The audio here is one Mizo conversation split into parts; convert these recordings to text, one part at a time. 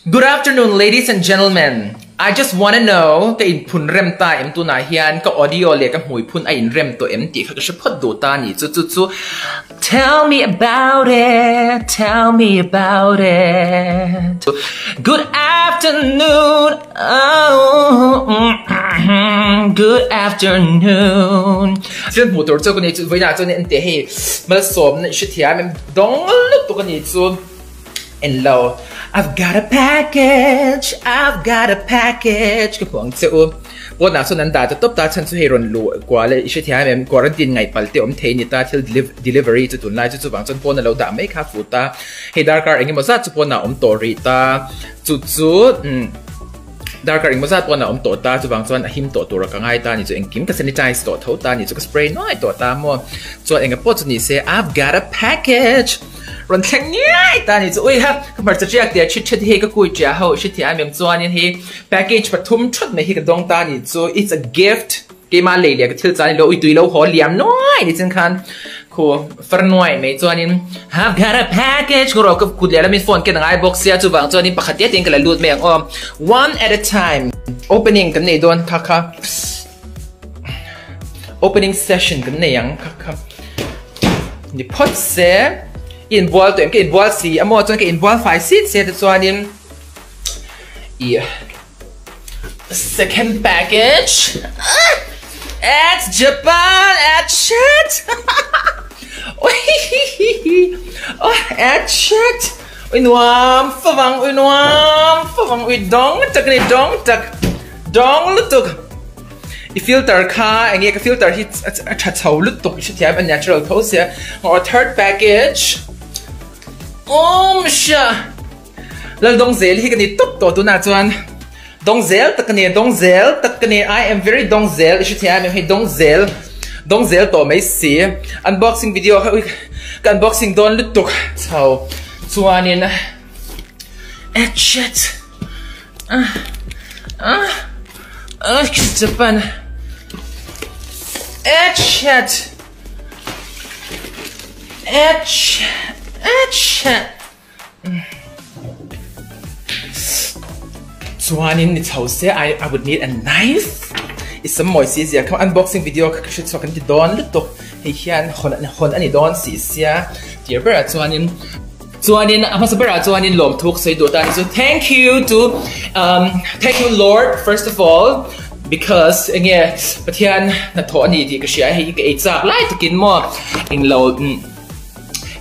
Good afternoon ladies and gentlemen, I just wanna know ka inphun rem ta em tunah hian ka audio leh ka hmui phun a inrem tawh em tih kha ka hre phawt duh ta ni chu chu chu Tell me about it, tell me about it Good afternoon, oh, good afternoon Thil hmuh tur chu ka ni chu vawiinah chuan en teh hei malsawmna i hrethiam em dawng lutuk a ni chu. En lo. I've got a package, I've got a package ka hmu ang che u. Pawnah chuan an dah ta tawp ta chhan chu hei rawn luh kual i hrethiam em quarantine ngaih pal te awm thei ni ta thil delivery chu tunlai chu chuvang chuan pawn a lo dah mai kha fu ta. Hei darkar engemaw zat chu pawnah awm tawh rih ta chu chu umm darkar engemaw zat pawnah awm tawh ta chuvang chuan a him tawh tur a ka ngai ta ni chu engkim ka sanitize tawh tho ta ni chu ka spray nuai tawh ta maw chuan enga pawh chu ni se I've got a package. Rawn thleng ngiai ta ni chu ui ha ka hmarcha tiak tia chhit chhet hi ka kui tia ho hre thiam em chuanin hi package pathum thut mai hi ka dawng ta ni chu it's a gift keimah lei leh ka thil chan lo ui tui lo haw liam nuai ni chin khan khu far nuai mai chuanin I've got a package ku rawh ka kut leh lamin phone ken angai bawk sia chuvang chuanin pakhat te tin ka la lut mai ang aw one at a time opening kan nei dawn kha kha Opening session kan nei ang kha kha ni phawt se i inbual tawh em ka inbual si a maw chuan ka inbual fai sit se te chuanin i second package at Japan at chat oh at chat ui nuam favang ui nuam favang ui dawng tak ni dawng tak dawng lutuk I filter kha enge ka filter hi a tha chho lutuk i hrethiam a natural tho sia or third package awmsha lal dawng zel hi ka ni tawp tawh tunah chuan dawng zel tak ka ni dawng zel tak ka ni I am very dawng zel i hrethiam em hei dawng zel dawng zel tawh mai si unboxing video kha ui ka unboxing dawn lutuk chho chuanin action Ah ah ah Japan Etchet Etch Etchet Chuanin ni chho se I I would need a knife I sam mawi si zia kha unboxing video kha ka hre chhuak an ti dawn lutuk hei hian hawn hawn a ni dawn si sia tir berah chuanin Chuanin a hmasa berah chuanin lawmthu ka sawi duh ta ni chu thank you to um thank you Lord first of all because enge Pathian hnathawh a ni tih ka hria hei hi ka ei chak lai takin maw englo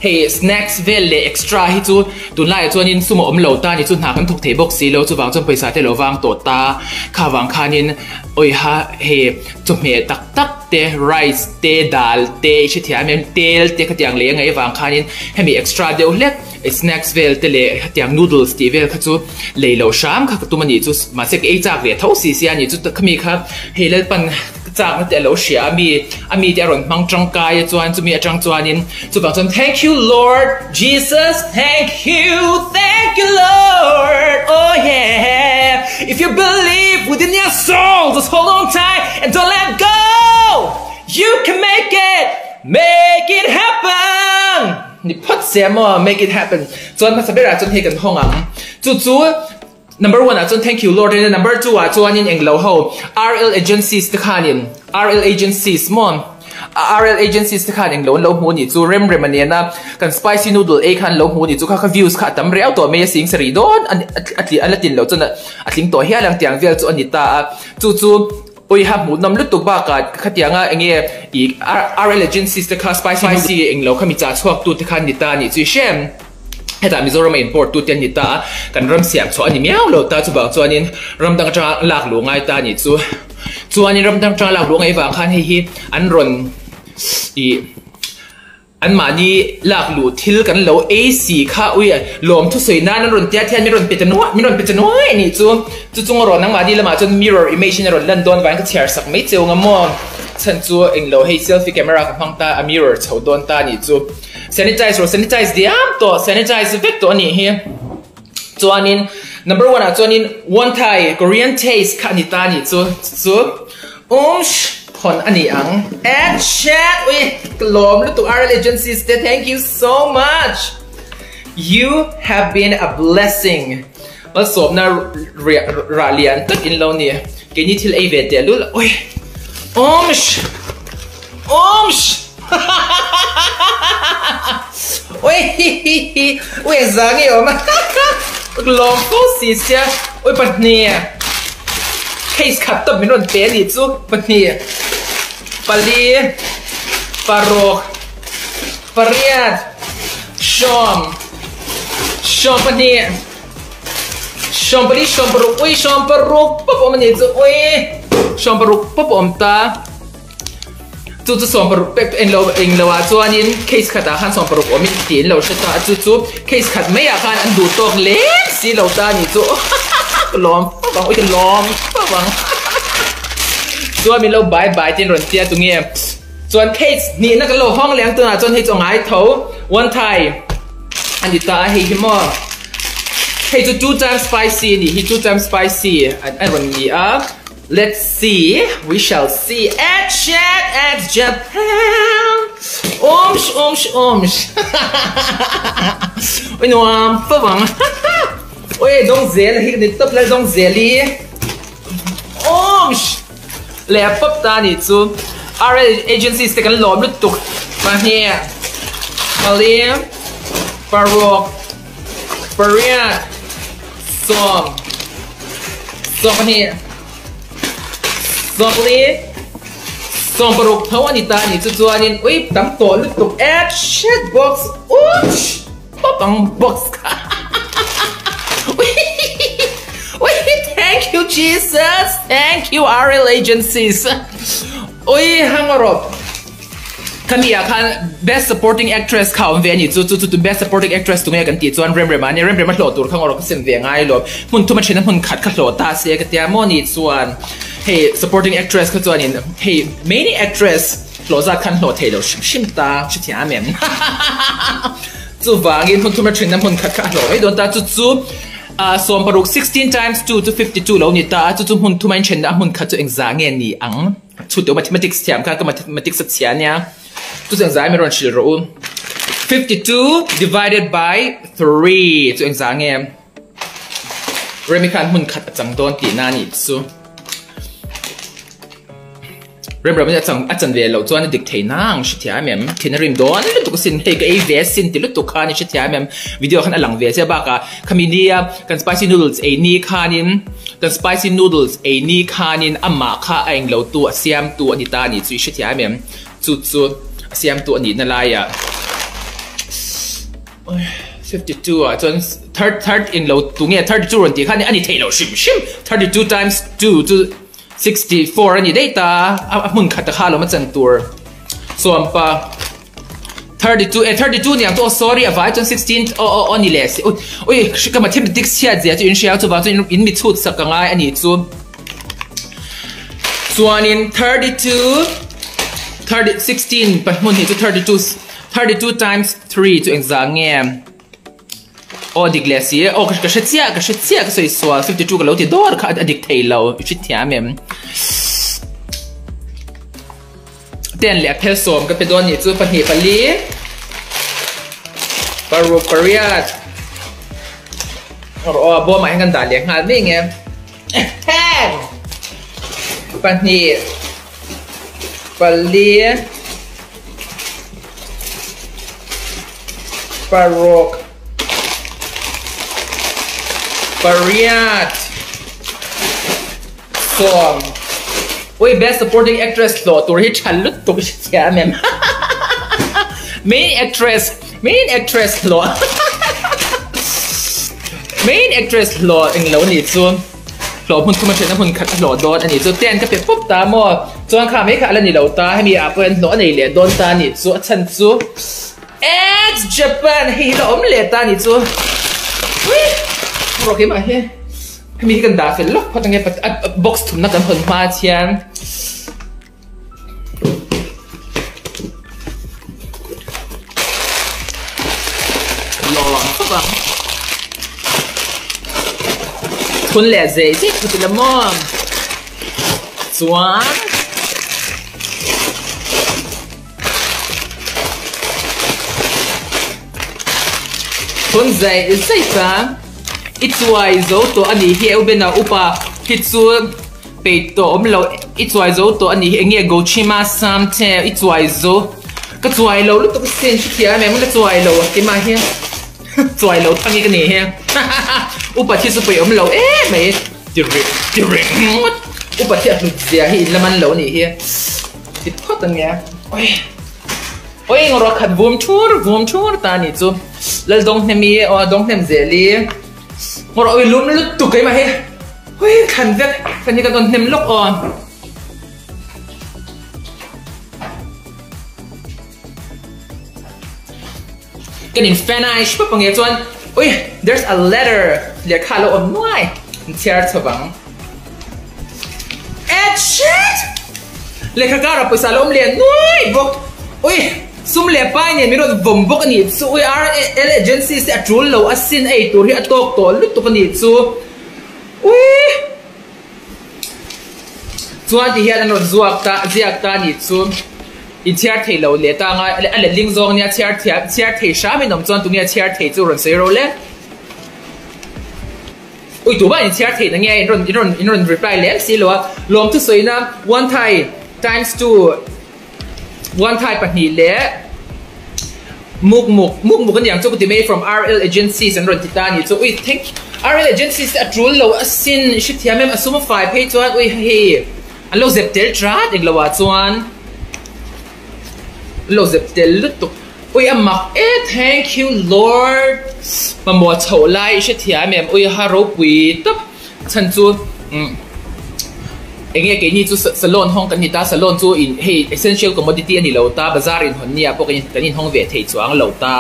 hei snacks vel leh extra hi chu tunlaiah chuanin sum a awm lo ta ni chu hna kan thawk thei bawk si lo chuvang chuan pawisa te lo vang tawh ta kha vang khanin awiha hei chawhmeh tak tak te rice te dal te i hrethiam em tel te khatiang lei a ngaih avang khanin hemi extra deuh hlek snacks vel te leh hetiang noodles tih vel kha chu lei loh hram kha ka tum a nih chu mahse ka ei chak ve tho si sia a nih chu khami kha hei Lalpan ka chakna te a lo hria a mi a mi te a rawn hmang tangkai a chuan chumi atang chuanin chuvang chuan thank you Lord Jesus thank you thank you Lord oh yeah if you believe within your soul just hold on tight and don't let go you can make it make it happen ni phawt se maw make it happen chuan hmasa berah chuan hei kan hawng ang chu chu number one ah chuan thank you lord in number two ah chuanin englo ho RL agencies te khanin RL agencies maw RL agencies te khan englo an lo hmu ni chu rem rem a nena kan spicy noodle ei khan lo hmu ni chu kha kha views kha a tam riau tawh mai a sing sarih dawn a a la tin loh chuan a tling tawh hial ang tiang vel chu a ni ta a chu chu Awiha hmuhnawm lutuk bakah khatianga enge i RL agencies te kha spicy englo kha mi chah chhuak tu te kha an ni ta anih chu i hrem. Hetah Mizoram a import tu te an ni ta a, kan ram siam chhuah a ni miau lo ta chuvang chuanin ram dang atanga lak luh ngai ta anih chu. Chuanin ram dang atanga lak luh ngaih vang khan hei hi an rawn i Anmahni lak luh thil kan lo ei si kha ui lawm thusawi nan an rawn tia thian min rawn pe ta nuai min rawn pe ta nuai anih chu. Chu chung a rawn nangmahni lamah chuan mirror image in a rawn lan dawn vangin ka chhiar sak mai cheu nga maw. Chhan chu englo hei selfie camera ka hmang ta a mirror chho dawn ta anih chu. Sanitize rawh sanitize diam tawh sanitize vek tawh anih hi. Chuanin number one ah chuanin one thai Korean taste kha ani ta anih chu chu umsh hawn ani ang. Add chat ui ka lawm lutuk RL agencies te thank you so much you have been a blessing. Malsawmna rah lian tak in lo ni. Keini thil ei ve teh lul. Oi! Awmsh! Awmsh! Oi! Ui a zang i awm a. Lawm fo si sia. Oi pahnih. Case khat tawp min rawn pe a nih chu. Pahnih. Pali. Paruk. Pariat. Sawm. 12 14 16 ui 16 pawp awm a nih chu ui 16 pawp awm ta chu chu 16 pek en lo eng lo ah chuanin case khatah khan 16 awmin tih an lo hre ta a chu chu case khat maiah khan an duh tawk lem si lo ta a nih chu ka lawm fap ang ui ka lawm fap ang chuan min lo bye bye te an rawn tia tunge chuan case hnihna kan lo hawng leh ang tunah chuan hei chu a ngai tho one thai. A ni ta a hei hi maw hei chu two times spicy a nih hi two times spicy a rawn ni a let's see we shall see at chat at Japan awmsh awmsh awmsh oi nuam fawp ang oi dawng zel hi ka ni tawp lal dawng zel hi awmsh leh a pawp ta a nih chu RL agencies te kan lawm lutuk pahnih pali paruk pariat sawm sawmpahnih sawmpali sawmparuk tho a ni ta a nih chu chuanin ui tam tawh lutuk e shit box uch pawp ang box kha ui thank you Jesus thank you RL agencies ui hang rawh khami ah khan best supporting actress kha awm ve a ni chu chu chu best supporting actress tunge kan tih chuan rem rem a nia rem rem a hlawh tur kha ngawrh ka sem ve ngai lo hmun thum a then a hmun khat kha hlawh ta se ka tia maw ni chuan hei supporting actress kha chuanin hei main actress Hlawh zat khan hlawh thei lo hrim hrim ta hrethiam em? Chuvangin hmun thumna thinna hmun khat kha a hlawh mai dawn ta chu chu 16 16 times 2 chu 52 lo ni ta a chu chu hmun thuma inthenna a hmun khat chu engzah nge ni ang? Chhut teuh mathematics thiam kha ka mathematics a chhia nia chu chu engzah nge min rawn hrilh rawh u 52 divided by 3 chu engzah nge? Remi khan hmun khat a chang dawn tihna a nih chu. Remrem in a chang a chan ve loh chuan a dik thei nang hrethiam em? Thin a rim dawn lutuk asin hei ka ei ve asin ti lutuk khan i hrethiam em? Video khan a lang ve che bakah khami nia kan spicy noodles ei ni khanin kan spicy noodles ei ni khanin amah kha a englo tu a siam tu a ni ta a nih chu i hrethiam em? Chu chu a siam tu a nihna laiah 52 ah chuan third third englo tu nge 32 rawn tih khan a ni thei lo hrim hrim 32 times 2 chu 64 a ni daih ta a hmun khat a kha lo a chan tur chuan pa 32 eh 32 niang chu aw sorry a vai chuan 16 aw aw aw ni leh si ui ui ka mathematics chhiat zia chu in hria chuvang chu in mi chhut sak ka ngai a nih chu chuanin 32 30 16 pa hmun hi chu 32 32 times 3 chu engzah nge Aw dik leh si e, aw ka hre chiah ka hre chiah ka sawi sual 52 ka lo ti dawr kha a dik thei lo i hre thiam em. Ten leh a phel sawm ka pe dawn nih chu pahnih pali paruk pariat aw bawmah hian kan dah leh nghal mai nge pahnih pali Paruk pariat sawm ui best supporting actress hlawh tur hi tha lutuk i hrethiam em main actress main actress hlawh main actress hlawh englo nih chu. Hlawh hmun thum a hriatna hmun khat a hlawh dawn a nih chu. Ten ka pe pup ta maw? Chuan kha mai kha a la ni lo ta. Hemi ah pawh hian hlawh a nei leh dawn ta a nih chu. A chhan chu X Japan hei hi la awm leh ta a nih chu. Ui! Rawh keimah hi hemi hi kan dah fel lawk phawt ange box thumna kan hawn hma chian. Lawm khawp ang. Thun leh zei zei khawp ila maw. Chuan thun zei zei ta. I chuai zo tawh a nih hi e Ubena upa hi chu peih tawh awm lo i chuai zo tawh a nih hi enge Gochima sam che i chuai zo ka chuai lo lutuk sin hrethiam em ka chuai lo keimah hi chuai lo thang hi ka ni hi upa thi chu peih awm lo em mai ti reng ti reng ngawt upa thi a hlut zia hi in la man lo a nih hi ti phawt ang e oi. Awi eng rawh khat vum thur vum thur ta nih chu lal dawng hnem i aw dawng hnem zel i ngaw rawh awi lum lutuk keimah hi hui thlan vek thlan hi kan rawn hnem lawk aw. Kan in fan a i pap ange chuan ui there's a letter lehkha a lo awm nuai an chhiar chho vang eh shit lehkha karah pawisa a lo awm leh nuai bawk ui sum leh pai nen min rawn vawm bawk a nih chu ui RL agencies te a tul lo asin a ei tur hi a tawk tawh lutuk a nih chu ui Chuan ti hian an rawn zuak ta ziak ta nih chu in chhiar thei lo leh ta anga a letling zawng nia chhiar thiam chhiar thei hram in awm chuan tunge a chhiar thei chu rawn sawi ro le. Ui tu mah in chhiar thei na nge in rawn in rawn in rawn reply lem si lo a lawm thu sawi na one thai times two one thai pahnih leh muk muk muk muk aniang chu ka ti mai from RL agencies an rawn ti ta anih chu ui thank RL agencies te a tul lo asin i hrethiam em a sum a fai phei chuan ui hei an lo zep tel trat englo ah chuan an lo zep tel lutuk ui a mak e thank you lord mamawh chhoh lai i hrethiam em ui ha ropui tawp Chhan chu eng nge keini chu salon hawng kan ni ta, salon chu in hei essential commodity a ni lo ta, bazar inhawn nia pawh kan inhawng ve thei chuang lo ta,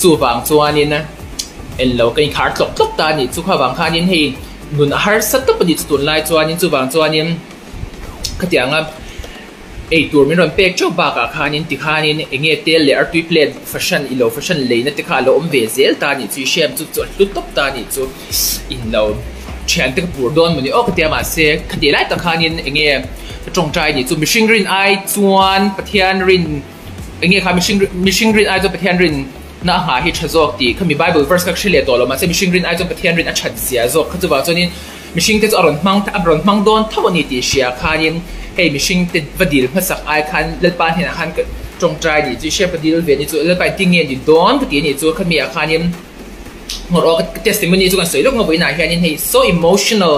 chuvang chuanin englo kan inkhar tlawk tlawk ta a nih chu, khavang khanin hei nun a harsa tawp a nih chu tunlai chuanin chuvang chuanin khatianga. Ei tur min rawn pek teuh bakah khanin tikhanin eng nge tel leh artui plate fahran ilo fahran leina te kha a lo awm ve zel ta anih chu i hriat chu chu a hlu tawp ta anih chu in lo thiante ka pur dawn mawni aw ka tia mahse khati lai tak khanin eng nge ka tawngtai anih chu mihring rin ai chuan Pathian rin eng nge kha mihring mihring rin ai chuan Pathian rin na a nghah hi tha zawk tih khami bible verse kha ka hre leh tawh lo mahse mihring rin ai chuan Pathian rin a that zia zawk kha chuvang chuanin Mihring te chu a rawn hmang a rawn hmang dawn tho a ni tih hria khanin hei mihring te va dil hmasak ai khan Lalpa hnenah khan ka tawngtai nih chu i hriat va dil ve ni chu Lalpa in tinge ni dawn ka ti a nih chu khami ah khanin ngawrh aw ka testimony chu kan sawi lawk ngawih inah hianin hei so emotional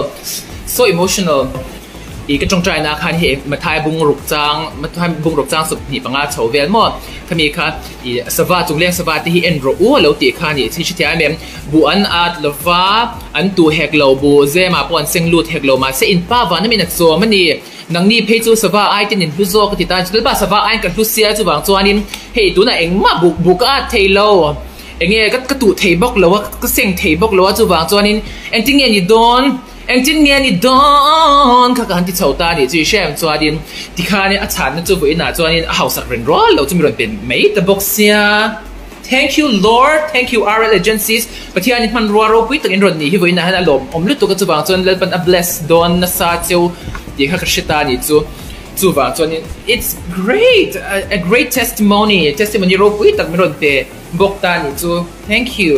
so emotional i ka tawngtai na khan hei Mathai bung ruk chang Mathai bung ruk chang sawmhnih panga chho vel maw khami kha i sava chungleng sava te hi en rawh u a lo tih kha a nih hrethiam em. Bu an at lo va, an tuh hek lo, bu zemah pawh an seng lut hek lo, mahse in pa van amin a chawm a ni. Nangni phei chu sava ai ten in hlu zawk a ti ta, Lalpa sava aiin ka hlu sia chuvang chuanin hei tunah engmah bu bu ka at thei lo, enge ka ka tuh thei bawk lo a, ka seng thei bawk lo a, chuvang chuanin engtin nge ni dawn, engtin nge ni dawn kha ka han ti chho ta a nih chu i hre em chuanin tikhanin a chhanna chu vawiinah chuanin a hausak reng rual lo chu mi rawn pe mai ta bawk sia. Thank you Lord, thank you RL Agencies, Pathian in hmanrua ropui tak in rawn nih hi vawiinah hian a lawm awm lutuk a chuvang chuan Lalpan a bless dawn nasa cheu tih kha ka hre ta a ni chu chuvang chuanin it's great a great testimony testimony ropui tak min rawn pe bawk ta a ni chu thank you.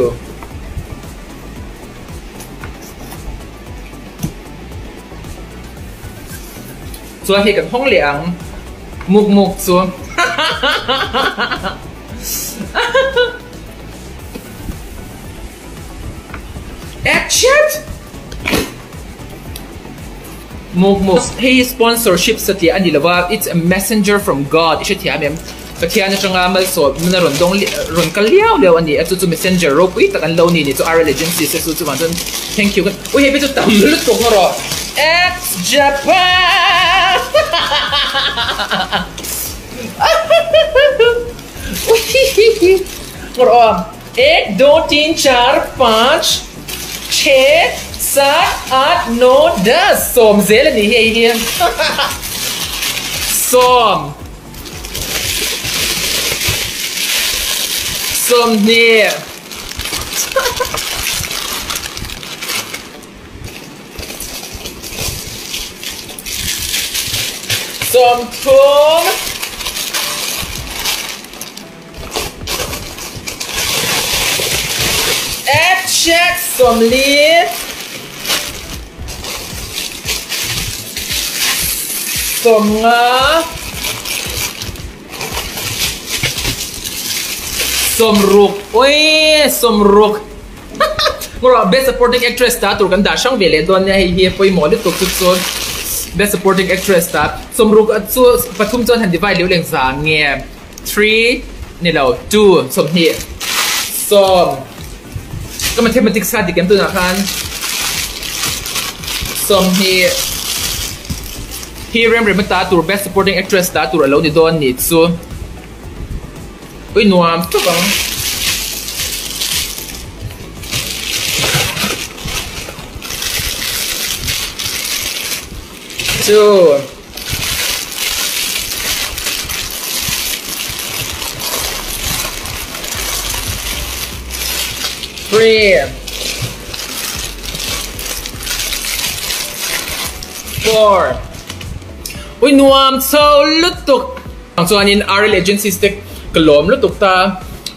Chuan hei kan hawng leh ang muk muk chu. Action! Muk muk. Hei sponsorship satliah a ni lo a, it's a messenger from God i hrethiam em? Pathian atanga malsawmna rawn dawng rawn kal liau liau a ni a, chu chu messenger ropui tak an lo ni ni chu RL Agencies te chu chuvang chuan thank you ui hei phei chu tam lutuk ngaw rawh X Japan! Ek do tin char panch chhe sat at no das sawm zel a nih hi hei hi sawm sawmhnih Sawmthum Action! 40 50 60 oi 60 Ngawrah best supporting actress ta tur kan dah hrang ve leh dawn nia hei hi pawimawh lutuk chu chuan best supporting actress ta 60 chu pathum chuan han divide leuh leng zan nge 3 ni lo 2 20 sawm Ka mathematics kha dik em tunah khan 20 hi Remrema ta tur best supporting actress ta tur a lo ni dawn ni chu ui nuam tawp ang. Chu. 3 4 Ui nuam chho lutuk ang chuanin RL Agencies te ka lawm lutuk ta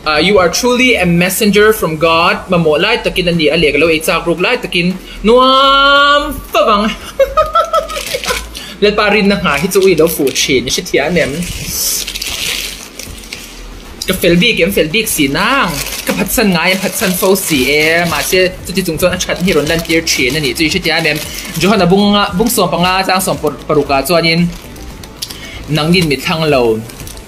uh, you are truly a messenger from God mamawh lai takin ani a leh ka lo ei chak ruk lai takin Nuam favang Lalpa rinna nghah hi chu ui lo fuh thin i hrethiam em? Ka fel bik em fel bik si nang ka phatsan ngai em phatsan fo si e mahse chuti chung chuan a that hi rawn lantir thin a nih chu i hrethiam em? Johana bunga bung 15 chang 16 ah chuanin Nangin mi thlang lo,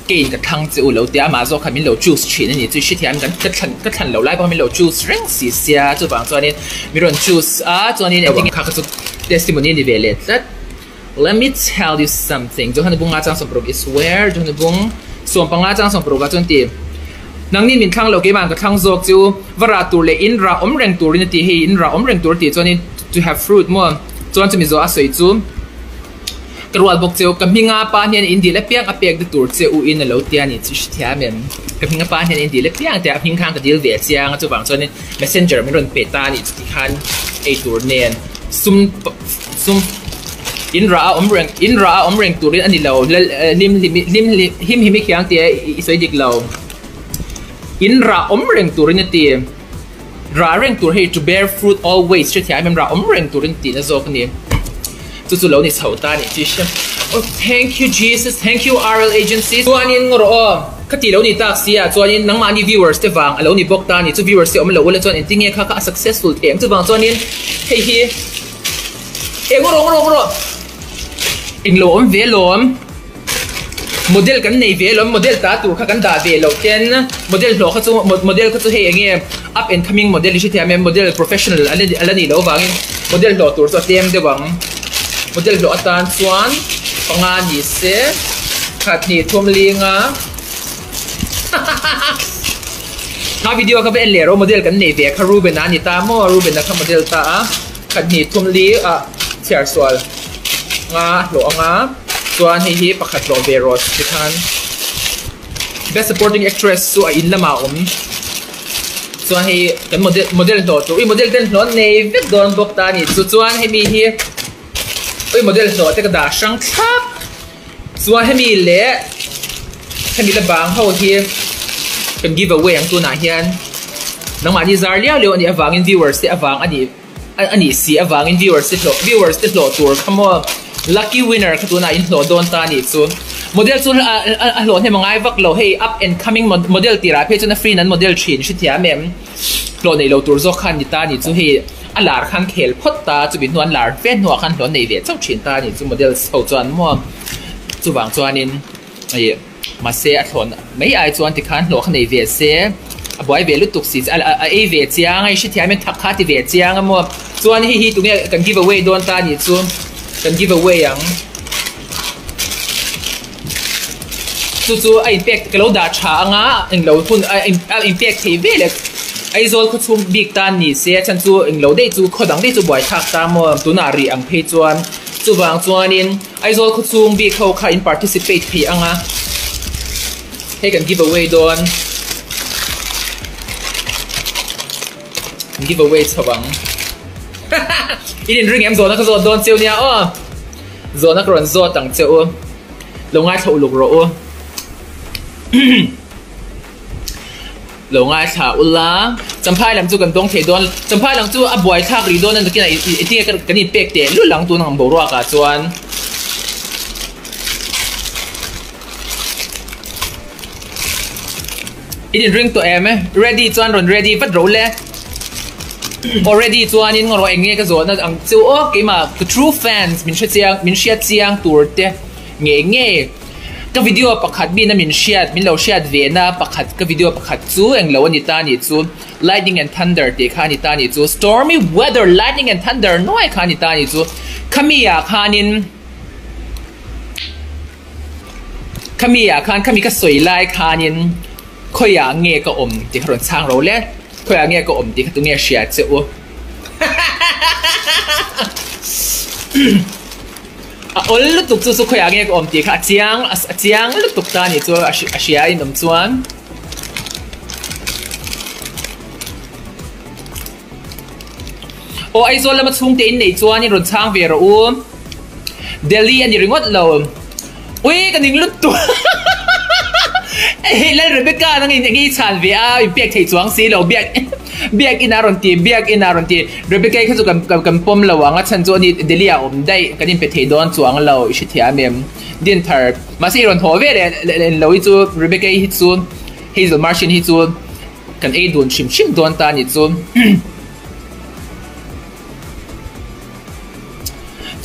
keiin ka thlang che u lo tia amah zawk kha min lo choose thin a ni. Chu i hrethiam kan ka thlan ka thlan lo lai pawh kha min lo choose reng si sia, chuvang chuanin mi rawn choose a, chuanin engtin nge kha kha chu testimony a ni ve leh tlat. Let me tell you something, Johana bunga chang 16 is where Johana bung 15 chang 16 ah chuan ti Nangni min thlang lo keimah ka thlang zawk chu va rah tur leh in rah awm reng turin a ti hei in rah awm reng tur a tih chuanin to have fruit maw chuan chumi zawh a sawi chu Ka rual bawk cheu, ka hminga pa hian in dil apiang a pek duh tur che u in a lo tia ni chu hrethiam em? Ka hminga pa hian in dil apiang tia a hming khan ka dil ve chiang a, chuvang chuanin messenger min rawn pe ta a nih chu tikhan ei tur nen sum sum in rah a awm reng in rah a awm reng turin a ni lo lal hlim hlim hlim hlim hlim i khiang tia i sawi dik lo in rah awm reng turin a ti Rah reng tur hei to bear fruit always hrethiam em rah awm reng turin tihna zawk a ni. Chu chu lo ni chho ta a nih chi hria. Oh thank you Jesus, thank you RL Agency. Chuanin ngaw rawh aw, ka tih lo ni tak si ah chuanin nangmahni viewers te vang a lo ni bawk ta a ni. Chu viewers te awm lo ula chuan engtin nge kha kha a successful thei ang chuvang chuanin hei hi eh ngaw rawh ngaw rawh ngaw rawh englo awm ve lawm. Model kan nei ve alawm, model ta tur kha kan dah ve loh ten model hlawh kha chu model kha chu hei eng nge up and coming model i hrethiam em model professional a la nih loh avangin model hlawh tur chu a tlem deuh ang. Model hlawh atan chuan panga ni se khat hnih thum linga kha video kha va en leh rawh model kan nei ve kha Ruben a ni ta maw Ruben a kha model ta a khat hnih thum li ah chhiar sual. Nga hlawh anga chuan hei hi pakhat hlawh ve rawh tikhan best supporting actress chu a in lamah a awm chuan hei kan model model hlawh tur ui model ten hlawh an nei vek dawn bawk ta a ni chu chuan hemi hi ui model hlawh te ka dah hrang thlap chuan hemi leh hemi la bang ho hi kan give away ang tunah hian nangmahni zar liau liau a nih avangin viewers te avang a nih. A nih si avangin viewers te hlawh viewers te hlawh tur kha maw lucky winner kha tunah in hlawh dawn ta anih chu model chu a hlawh hnem a ngai vak lo hei up and coming model tirah phei chuan a free in an model thin hrethiam em hlawh nei lo tur zawk khan ni ta anih chu hei a lar khan khel phawt ta chumi hnuah an lar fe hnuah khan hlawh nei ve chauh thin ta anih chu models ho chuan maw chuvang chuanin ih. Mahse a thlawn mai ai chuan tikhan hlawh kha nei ve se, a buai ve lutuk si a ei ve chiang a, i hrethiam hian thak kha a ti ve chiang a maw. Chuan hei hi tunge kan give away dawn ta anih chu, kan give away ang. Chu chu a inpek ka lo dah tha anga englo hun a inpek thei ve leh Aizawl khaw chhung bik tan ni se a chhan chu englo daih chu khaw dang daih chu buai thlak ta maw tunah rih ang phei chuan chuvang chuanin Aizawl khaw chhung bik ho kha in participate thei ang a, hei kan give away dawn, kan give away chho ang in inring em zawhna ka zawt dawn cheu nia aw, zawhna ka rawn zawt ang che u, lo ngaithla uluk rawh u lo ngaithla ula. Champhai lam chu kan dawng thei dawn. Champhai lam chu a buai thlak rih dawn a nakinah i tinge kan inpek teh lul ang tun ang boruakah chuan. In inring tawh em e? Ready chuan rawn ready vat ro le. Aw ready chuanin ngaw rawh eng nge ka zawhna ang chu aw keimah ka true fans min hre chiang min hriat chiang tur te nge nge ka video pakhat min a min hriat min lo hriat ve na pakhat ka video pakhat chu englo a ni ta nih chu lightning and thunder tih kha a ni ta nih chu stormy weather lightning and thunder nuai kha a ni ta nih chu khami ah khanin Khami ah khan khami ka sawi lai khanin khawiah nge ka awm tih kha rawn chhang ro le, khawiah nge ka awm tih kha tunge hria che u. A awl lutuk chu chu khawiah nge ka awm tih kha a chiang a chiang lutuk ta nih chu a hria in awm chuan. Aw Aizawl lama chhungte in neih chuan in rawn chhang ve rawh u. Delhi a ni ringawt lo. Ui ka ning lut tur. Hei Lal Rebecca nang in eng i chhan ve a in pek thei chuang si lo biak biak in a rawn ti biak in a rawn ti Rebecca i kha chu kan kan pawm lo ang a chhan chu ani Delhi ah awm daih kan in pe thei dawn chuang lo i hrethiam em Dinthar mahse i rawn haw ve leh lo hi chu Rebecca i hi chu Hazel Martian hi chu Kan ei dun hrim hrim dawn ta a nih chu.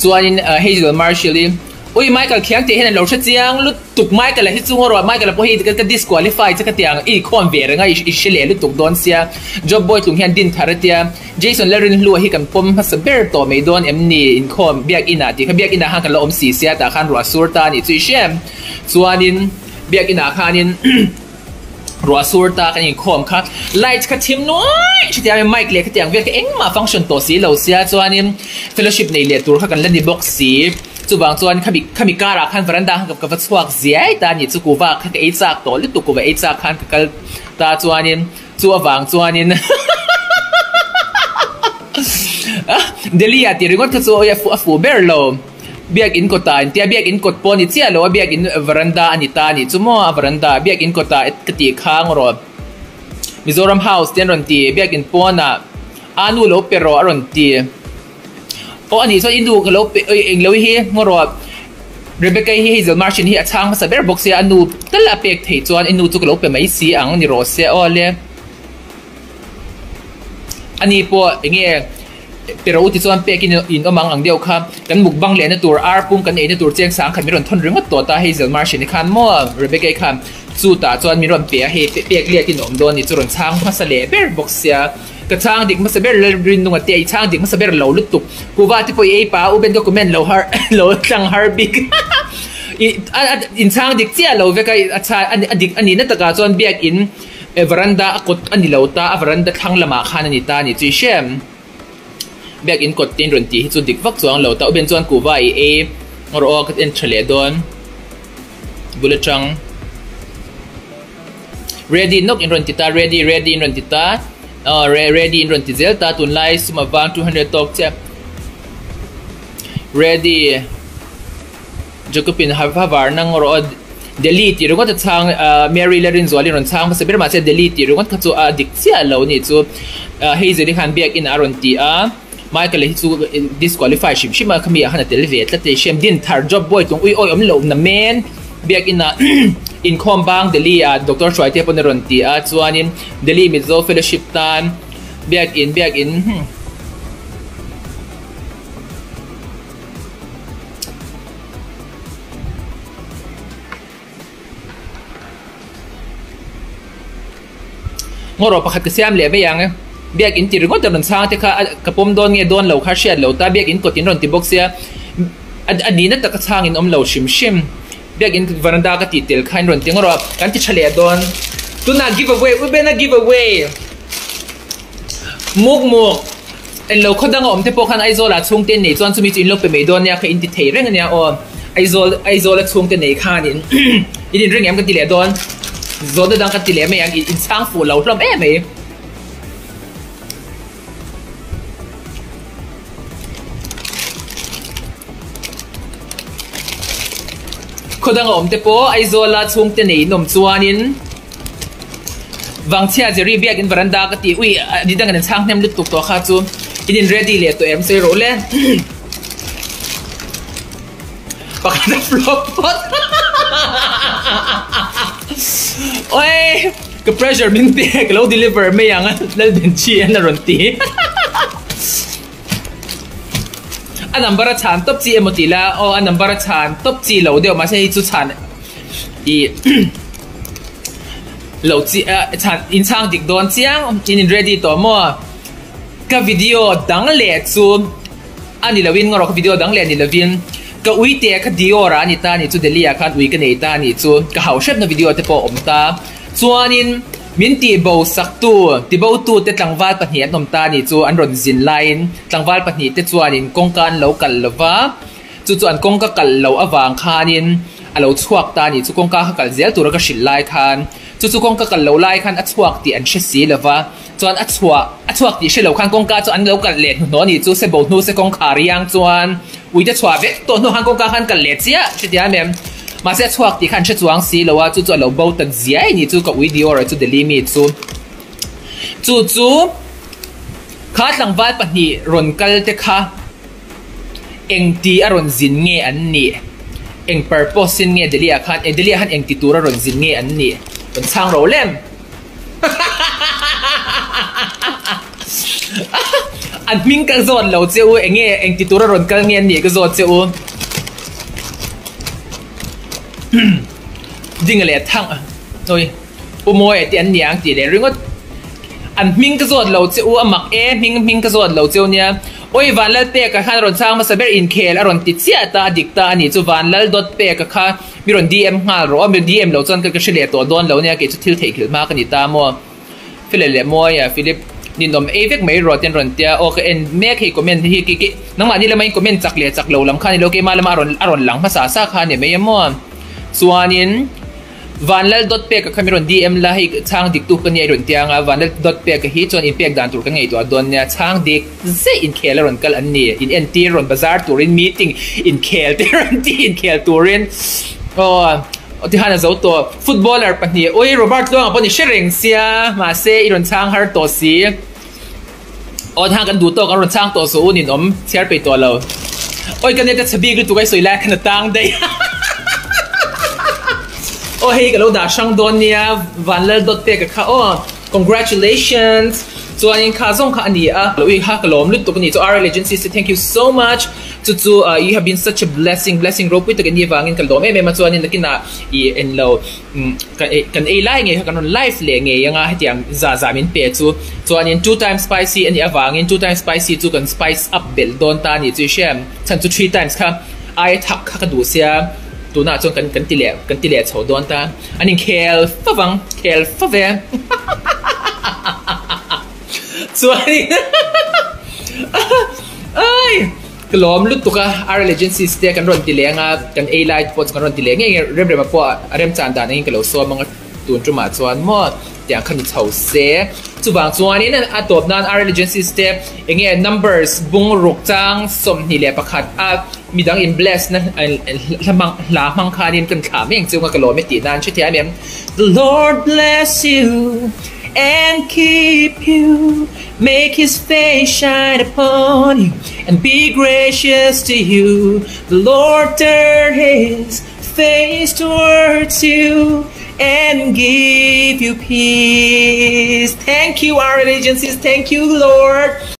Chuanin Hazel Marshall i Ui Michael Khiang tih hian an lo hre chiang lutuk Michael a hi chu ngaw rawh Michael a pawh hi ka disqualify che ka ti ang i khawm ve reng a i hre leh lutuk dawn sia Job Boy tlung hian din thar a tia Jason Lalrinhlua hi kan pawm hmasa ber tawh mai dawn em ni inkhawm biak inah tih kha biak inah khan kan la awm si sia tah khan ruah sur ta a nih chu i hre em chuanin biak inah khanin Ruah sur ta kan inkhawm kha light kha thim nuai hetiang in mic leh khatiang vel kha engmah function tawh si lo sia chuanin fellowship nei leh tur kha kan la ni bawk si chuvang chuan khami khami karah khan veranda khan ka va chhuak ziai ta a ni chu kuva kha ka ei chak tawh lutuk kuva ei chak khan ka kal ta chuanin chu avang chuanin Delhi ah tih ringawt kha chu a fuh ber lo. Biakinn kawtah in tia biakinn kawt pawh a ni chiah lo a biakinn veranda a ni ta a nih chu maw a veranda biakinn kawtah ka tih khang rawh Mizoram house te an rawn ti biakinn pawnah a nu lo pe rawh a rawn ti aw a nih chuan i nu ka lo pe eng lo hi ngaw rawh Rebecca hi Hazel Martian hi a chhang hmasa ber bawk sia a nu tal a pek theih chuan i nu chu ka lo pe mai si ang ni rawh se aw le ani pawh eng nge. Pero u tichuan pek in in awm ang ang deuh kha kan mukbang lehna tur ar pum kan eina tur cheng sang khat min rawn thawn ringawt tawh ta Hazel Martian-i khan maw Rebecca-i khan chutah chuan min rawn pe a hei pek liak in awm dawn ni chu rawn chhang hmasa leh ber bawk sia ka chhang dik hmasa ber Lalrinnunga te i chhang dik hmasa ber lo lutuk kuva te pawh i ei pa u Ben ka comment lo har lo tlang har bik i in chhang dik chiah lo vek a a chhan a dik a nihna takah chuan biakin Veranda a kawt a ni lo ta, a veranda thlang lamah khan a ni ta a ni chu i hre em? Biakin kawt te in rawn tih hi chu dik vak chuang lo ta, Uben chuan kuhva i ei rawh aw ka en tha leh dawn bul atang ready nawk in rawn ti ta, ready ready in rawn ti ta, aw ready in rawn ti zel ta tunlai sum avang 200 tawk chiah ready. Jacobin Havar nang rawh aw Delhi tih ringawt a chhang Mary la Rinzualin rawn chhang hmasa ber mahse Delhi tih ringawt kha chu a dik chiah lo a nih chu Hazel-i khan biakin a rawn ti a Michael-a hi chu disqualify hrim hrim a khami ah khan a tel ve tlat a Shem din thar job boy tlung ui awi awm loh na men biakin ah inkhawm bang Delhi ah Doctor Hruaite pawn a rawn ti a chuanin Delhi Mizo Fellowship tan biakin biakin Ngaw rawh pakhat ka siam leh mai ang e. Biakin ti ringawt a rawn chhang te kha ka pawm dawn nge dawn lo kha hriat lo ta biakin kawt in rawn ti bawk sia a nihna taka chhang in awm lo hrim hrim. Biakin veranda ka tih tel kha in rawn ti ngaw rawh kan ti tha leh dawn. Tunah give away u bena give away muk muk. Englo khaw danga awm te pawh khan Aizawl ah chhungte nei chuan chumi chu in lo pe mai dawn nia kha in ti thei reng ania aw. Aizawl Aizawl a chhungte nei khan in in inring em ka ti leh dawn. Zawhna dang ka ti leh mai ang in chhang fuh lo hlawm em mai. Khaw danga awm te pawh Aizawl a chhungte nei in awm chuan in. Vangchhia Jerry biakin veranda ka ti ui ni dang in chhang hnem lutuk tawh kha chu in in ready leh tawh em sawi rawh le. Pakhat a flop phawt Oi ka pressure min pe ka lo deliver mai ang a Lalbenchi an a rawn ti. A number a chhan tawp chi emaw tih la aw a number a chhan tawp chi lo deuh mahse hei chu chhan ih lo chi a chhan in chhang dik dawn chiang in in ready tawh maw ka video dang leh chu a ni lovin ngaw rawh ka video dang leh ni lovin ka ui te kha Dior ah a ni ta a nih chu Delhi ah khan ui ka nei ta a nih chu ka hau hrepna video te pawh a awm ta chuanin. Min tihbo saktu, tibotu te tlangval pahnih an awm ta a nih chu an rawn zin laiin tlangval pahnih te chuanin kawngka an lo kalh lo va, chu chu an kawngka kalh loh avang khanin a lo chhuak ta a nih chu kawngka kha kalh zel tura ka hrilh lai khan chu chu kawngka kalh loh lai khan a chhuak tih an hre si lo va, chuan a chhuah a chhuak tih hre lo khan kawngka chu an lo kalh leh hnuhnawh a nih chu sebo hnu se kawngkhar riang chuan Uite chhuah vek tawh hnu khan kawngka khan kal leh chiah hretia em em. Mahse a chhuak tih khan hre chuang si lo a, chu chu a lo bo ta ziai ni chu ka ui Dior chu Delhi mi chu. Chu chu kha tlangval pahnih rawn kal te kha eng ti a rawn zin nge an nih? Eng purpose in nge Delhi ah khan Delhi ah khan eng ti tur a rawn zin nge an nih? Rawn chhang ro lem. An hming ka zawt lo che u enge engti tura rawn kal nge an nih ka zawt che u Dinga leh thang oi U Mawia te an ni ang tih leh ringawt an hming ka zawt lo che u a mak e hming hming ka zawt lo cheu nia oi Vanlalpeka khan a rawn chhang hmasa ber inkhel a rawn ti chiah ta a dik ta a nih chu Vanlal dawt peka kha Mi rawn DM nghal rawh a, mi DM lo chuan ka hre leh tawh dawn lo nia, kei chu thil theihghilh hma ka ni ta maw? Fela leh Mawia, Philip, ninawm ei vek mai rawh ten rawn tia, aw ka en mek hei comment hi ki ki nangmahni lama in comment chak leh chak lo lam kha ni lo keimah lama a rawn a rawn lang hmasa sa kha a ni mai a maw? Chuanin Vanlal dawt peka kha mi rawn DM la hei chhang dik tu ka nia i rawn tia anga Vanlal dawt peka hi chuan inpek dan tur ka ngaihtuah dawn nia, chhang dik. Zeih inkhel a rawn kal an ni, in entir rawn bazar turin meeting inkhel te rawn ti inkhel turin aw tihan a zo tawh footballer pahnih ui Robert Tluanga pawh ni hre reng sia mahse i rawn chhang har tawh si aw tihan kan duh tawk an rawn chhang tawh suh u ninawm chhiar peih tawh lo oi ka net a chhe bik lutuk a i sawi lai khan a tang daih aw hei ka lo dah hrang dawn nia Vanlal dawt pek a kha aw. Congratulations! Chuanin kha zawng kha a ni a, lo i kha ka lawm lutuk a ni. Chu RL Agencies te thank you so much. Chu chu you have been such a blessing, blessing ropui tak i nih avangin ka lawm em em a. Chuanin nakinah i en lo kan ei lai ngei kha kan rawn live leh ngei anga hetiang zah zah min pe chu. Chuanin two times spicy a nih avangin two times spicy chu kan spice up belh dawn ta a ni chu i hria em? Chhan chu three times kha ai thak kha ka duh sia tunah chuan kan kan ti leh kan ti leh chho dawn ta. An inkhel fo vang, khel fo ve. Chuanin ai ka lawm lutuk a, RL Agencies te kan rawn ti leng a, kan ei lai te pawh chu kan rawn ti leh ngei ngei rem rem a pawh a remchan dan angin ka lo sawm ang a, tun tumah chuan maw tiang kha ni chho se. Chuvang chuanin a tawp nan RL Agencies te enge numbers bung ruk chang 21 a Midang in bless na hla hmang hla hmang khanin kan thlah mai ang chu nga ka lawm e tih nan hrethiam em The Lord bless you and keep you Make his face shine upon you and be gracious to you The Lord turn his face towards you and give you peace Thank you our agencies thank you Lord.